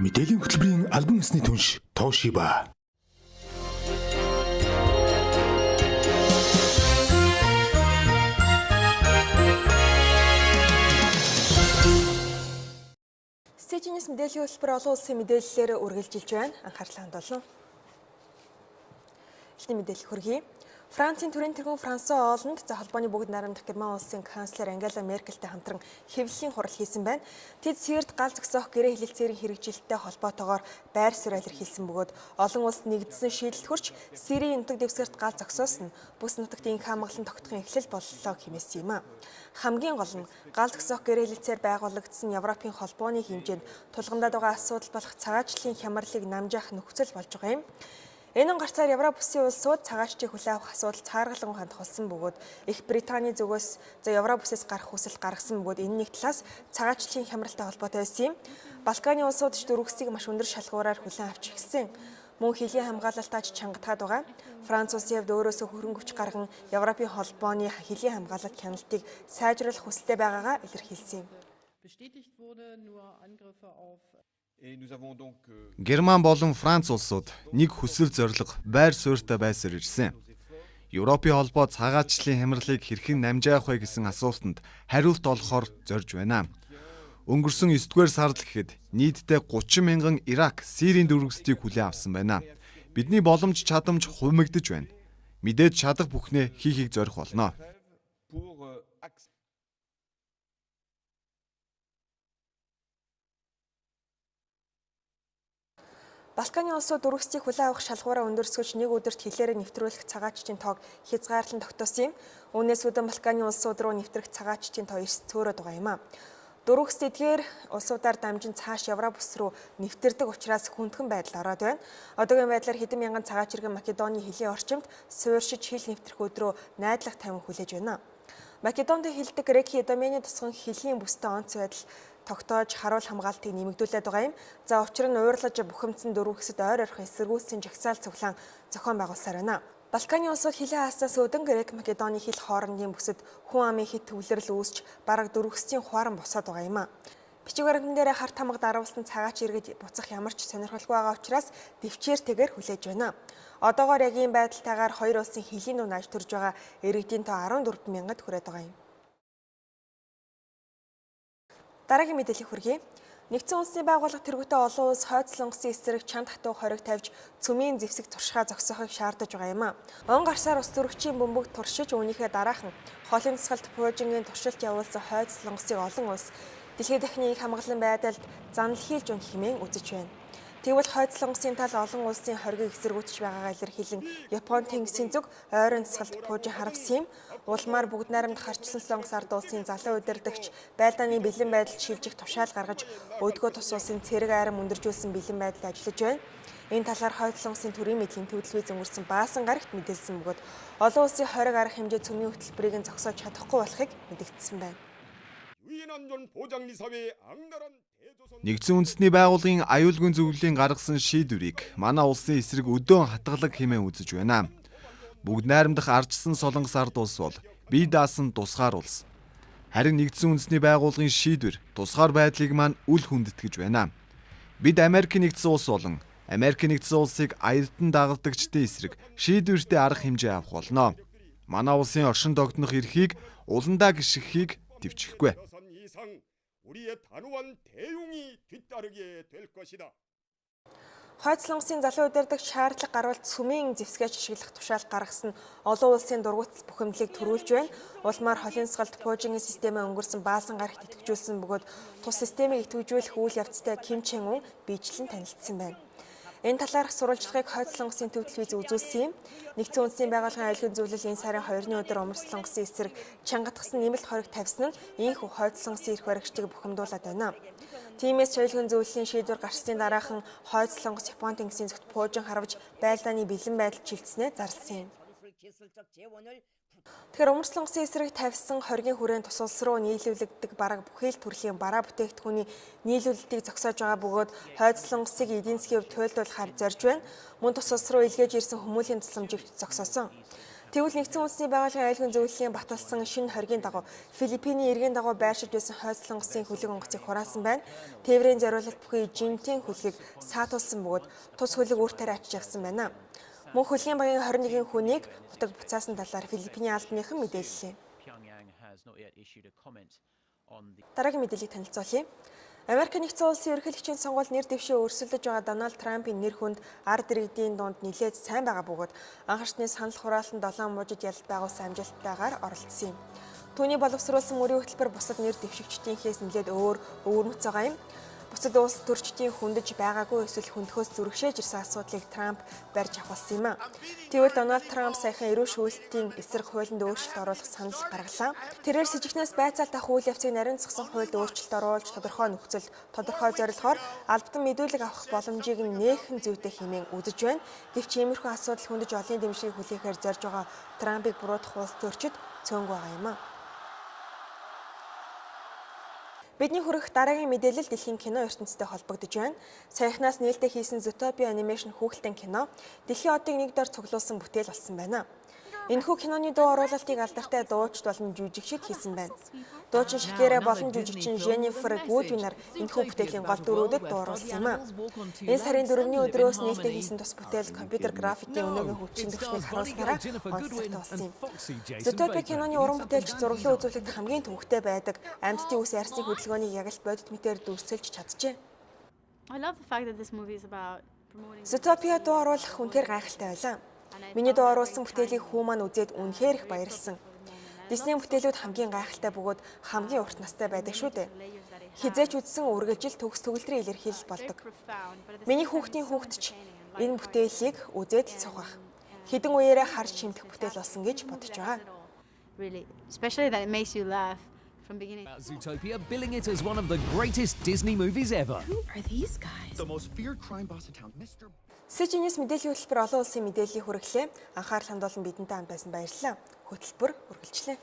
Мэдээллийн хөтөлбөрийн албан ёсны түнш Toshiba. CGNS мэдээллийн хөтөлбөр олон улсын мэдээллээр үргэлжилж байна. Анхаарлаа хандуулна. Эхний мэдээлэл хүргэе. Францын төрийн тэргүүн Франсуа Олланд за холбооны бүгд найрамдах Герман улсын канцлер Ангела Меркельтэй хамтран хэвлэлийн хурал хийсэн байна. Тэд Сирд гал зогсоох гэрээ хэлэлцээрийн хэрэгжилттэй холбоотойгоор байр суурь илэрхийлсэн бөгөөд олон улс нэгдсэн шийдэлд хүрч Сирийн нутаг дэвсгэрт гал зогсоосон нь бүс нутагт инх хамгаалан тогтохын эхлэл боллоо хэмээсэн юм а. Хамгийн гол нь гал зогсоох гэрээ хэлэлцээр байгуулагдсан Европын холбооны хэмжээнд тулгамдаад байгаа асуудал болох цагаачлалын хямралыг намжаах нөхцөл болж байгаа юм. Энэ гарцаар Европ бүсийн улсууд цагаачдыг хүлээн авах асуудал цааргалан хандах болсон бөгөөд Их Британий зүгээс за Европ бүсээс гарах хүсэл гаргасан бөгөөд энэ нэг талаас цагаачлалын хямралтай холбоотой байсан юм. Балканы улсууд ч дөрвөсийг маш өндөр шалгуураар хүлээн авч ирсэн. Мөн хөлийн хамгаалалтаач чангатаад байгаа. Франц улсын хувьд өөрөөсөө хөрөнгө хүч гарган Европын холбооны хөлийн хамгаалалт хяналтыг сайжруулах хүсэлтэй байгаагаа илэрхийлсэн юм. Герман болон Франц улсууд нэг хүсэл зорилго байр суурьтай байсаар ирсэн. Европын холбоо цагаачлалын хямралыг хэрхэн намжаах вэ гэсэн асуултанд хариулт олохоор зорж байна. Өнгөрсөн 9-р сард л гэхэд нийтдээ 30 мянган Ирак, Сирийн дөрвөсдийг хүлээн авсан байна. Бидний боломж чадамж хувимэгдэж байна. Мэдээж чадах бүхнээ хийхийг зорих болно. Балканы улсууд дөрвөсдийг хүлээн авах шалгуураа өндөрсгөж нэг өдөрт хилээрээ нэвтрүүлэх цагаачдын тоог хязгаарлан тогтоосон юм. Үүнээс үүдэн Балканы улсууд руу нэвтрэх цагаачдын тоо эрс цөөрөөд байгаа юм а. Дөрвөс эдгээр улсуудаар дамжин цааш Европ бүс рүү нэвтэрдэг учраас хүндхэн байдал ороод байна. Одоогийн байдлаар хэдэн мянган цагаач иргэн Македоны хөлийн орчимд суурьшиж хил нэвтрэх өдрөө найдлага тавин хүлээж байна. Македонд хилдэг грек домени тусган хөлийн бүстэй онц байдал тогтоож харуул хамгаалтыг нэмэгдүүлээд байгаа юм. За учир нь уурлаж бухимдсан дөрвөсөд ойр ойрхон эсэргүүцлийн жагсаал цуглаан зохион байгуулсаар байна. Балканы улсууд хилээ хааснаас үүдэн Грек Македоны хил хоорондын бүсэд хүн амын хит төвлөрөл үүсч бараг дөрвөсдийн хуаран босоод байгаа юм а. Бичиг баримтан дээр харт хамга даруулсан цагаач иргэд буцах ямар ч сонирхолгүй байгаа учраас дэвчээртэйгээр хүлээж байна. Одоогоор яг ийм байдалтайгаар хоёр улсын хөлийн дунд аж төрж байгаа иргэдийн тоо 14 мянгад хүрээд байгаа юм. Дараагийн мэдээллийг хүргэе. Нэгдсэн улсын байгууллага тэргүүтээ олон улс хойд солонгосын эсрэг чанд хатуу хориг тавьж цөмийн зэвсэг туршихаа зогсоохыг шаардаж байгаа юм а. Он гарсаар ус төрөгчийн бөмбөг туршиж үүнийхээ дараахан холын тусгалд пуужингийн туршилт явуулсан хойд солонгосыг олон улс дэлхийд дахны их хамгаалан байдалд занал хийлж өгөх хэмээн үзэж байна. Тэгвэл хойд солонгосын тал олон улсын хоргийг эсэргүүцэж байгаагаа илэрхийлэн Япон тэнгисийн зүг ойрын тусгалд пуужин харавсан юм. Улмаар бүгд найрамдах харчилсан солонгос ард улсын залуу удирдагч байлдааны бэлэн байдалд шилжих тушаал гаргаж өөдгөө тус улсын цэрэг айрам өндөржүүлсэн бэлэн байдалд ажиллаж байна. Энэ талаар хойд солонгосын төрийн мэдлийн төвлөрийн зөнгөрсөн баасан гарагт мэдээлсэн бөгөөд олон улсын хориг арга хэмжээ цөмийн хөтөлбөрийг нь зогсоож чадахгүй болохыг мэдэгдсэн байна. Нэгдсэн үндэсний байгууллагын аюулгүй зөвлөлийн гаргасан шийдвэрийг манай улсын эсрэг өдөөн хатгалаг хэмээн үзэж байна. Бүгд найрамдах ардчсан солонгос ард улс бол бие даасан тусгаар улс. Харин нэгдсэн үндэсний байгууллагын шийдвэр тусгаар байдлыг маань үл хүндэтгэж байна. Бид Америкийн нэгдсэн улс болон Америкийн нэгдсэн улсыг аялдан дагалдагчдын эсрэг шийдвэртэй арга хэмжээ авах болно. Манай улсын оршин тогтнох эрхийг уландаа гიშгэхийг төвчөхгүй. Хойд солонгосын залуу удирдагч шаардлага гарвал цөмийн зэвсгээч ашиглах тушаал гаргасан нь олон улсын дургуутс бухимдлыг төрүүлж байна. Улмаар холын тусгалд пуужингийн системээ өнгөрсөн баасан гарагт идэвхжүүлсэн бөгөөд тус системийг идэвхжүүлэх үйл явцтай Ким Чен Ун биечлэн танилцсан байна. Энэ талаарх сурвалжлагыг Хойд солонгосын төв телевиз үзүүлсэн юм. Нэгдсэн үндэсний байгууллагын аюулгүй зөвлөл энэ сарын 2-ны өдөр Умар солонгосын эсрэг чангатгсан нэмэлт хориг тавьсан нь ийнхүү Хойд солонгосын эрх баригчдыг бухимдуулаад байна. Тиймээс ч аюулгүй зөвлөлийн шийдвэр гарсны дараахан Хойд солонгос Япон тэнгисийн зүгт пуужин харваж байлдааны бэлэн байдал шилжсэнээ зарласан юм. Тэгэхээр Умар солонгосын эсрэг тавьсан хоригын хүрээнд тус улс руу нийлүүлэгддэг бараг бүхий л төрлийн бараа бүтээгдэхүүний нийлүүлэлтийг зогсоож байгаа бөгөөд Хойд солонгосыг эдийн засгийн хувьд туйлдуулахаар зорж байна. Мөн тус улс руу илгээж ирсэн хүмүүлийн тусламжийг зогсоосон. Тэгвэл Нэгдсэн Үндэсний Байгууллагын аюулгүй зөвлөлийн баталсан шинэ хоргийн дагуу Филиппиний иргэн дагуу байршиж байсан хойд солонгосын хөлөг онгоцыг хураасан байна. Тээврийн зориулалт бүхий жинтийн хөлгийг саатуулсан бөгөөд тус хөлөг үр тариа очиж явсан байна. Мөн хөлгийн багийн 21 хүнийг нутаг буцаасан талаар Филиппиний албаныхан мэдээллээ. Дараагийн мэдээллийг танилцуулъя. Америк нэгдсэн улсын ерөнхийлөгчийн сонгуульд нэр дэвшээ өрсөлдөж байгаа Дональд Трампын нэр хүнд ард иргэдийн дунд нэлээд сайн байгаа бөгөөд анх шатны санал хураалтанд 7 мужид ялалт байгуулсан амжилттайгаар оролцсон юм. Түүний боловсруулсан мөрийн хөтөлбөр бусад нэр дэвшигчдийнхээс нэлээд өөр өвөрмөц байгаа юм. Бусад улс төрчдийн хүндэж байгаагүй эсвэл хүндхөөс зүрхшээж ирсэн асуудлыг Трамп барьж авахулсан юм а. Тэгвэл Дональд Трамп саяхан эрүү шүүлтийн эсрэг хуулинд өөрчлөлт оруулах санал гаргалаа. Тэрээр сэжигчнээс байцаалт авах үйл явцыг нарийн цогсон хуульд өөрчлөлт оруулж тодорхой нөхцөлд тодорхой зорилгоор албадан мэдүүлэг авах боломжийг нь нээхэн зүйтэй хэмээн үзэж байна. Гэвч иймэрхүү асуудал хүндэж олон дэмжлэгийг хүлээхээр зорж байгаа Трампыг буруутгах улс төрчид цөөнгүй байгаа юм а. Бидний хүрэх дараагийн мэдээлэл дэлхийн кино ертөнцтэй холбогдож байна. Саяхнаас нээлттэй хийсэн Zootopia Animation хүүхэлдэйн кино дэлхийн одыг нэг дор цуглуулсан бүтээл болсон байна. Энэхүү киноны дуу оруулалтыг алдартай дуучид болон жүжигчид хийсэн байна. Дуучин Шакира болон жүжигчин Женнифер Гудвинаар энэхүү бүтээлийн гол дүрүүдэд дуу оруулсан юм а. Энэ сарын 4-ний өдрөөс нээлттэй хийсэн тус бүтээл компьютер графикийн өнөөгийн хүчин түвшнийг харуулснараа онцлогтой болсон юм. Zootopia киноны уран бүтээлч зураглан үзүүлэлт хамгийн төвөгтэй байдаг. Амьтдын үс арьсны хөдөлгөөнийг яг л бодит мэтээр дүрсэлж чаджээ. I love the fact that this movie is about promoting Zootopia дуу оруулах үнэхээр гайхалтай байлаа. Миний дуу оруулсан бүтээлийг хүү маань үзээд үнэхээр их баярлсан. Disney бүтээлүүд хамгийн гайхалтай бөгөөд хамгийн урт настай байдаг шүү дээ. Хэзээ ч үзсэн үргэлжил төгс төгөлдрийн илэрхийлэл болдог. Миний хүүхдийн хүүхэд ч энэ бүтээлийг үзээд л суух байх. Хэдэн үеэрээ харж шимтэх бүтээл болсон гэж бодож байгаа. Really, especially that it makes you laugh from beginning. Zootopia, billing it as one of the greatest Disney movies ever. Who are these guys? The most feared crime boss in town, Mr. CGNS мэдээллийн хөтөлбөр олон улсын мэдээллийг хүргэлээ. Анхаарал хандуулан бидэнтэй хамт байсан баярлалаа. Хөтөлбөр үргэлжлээ.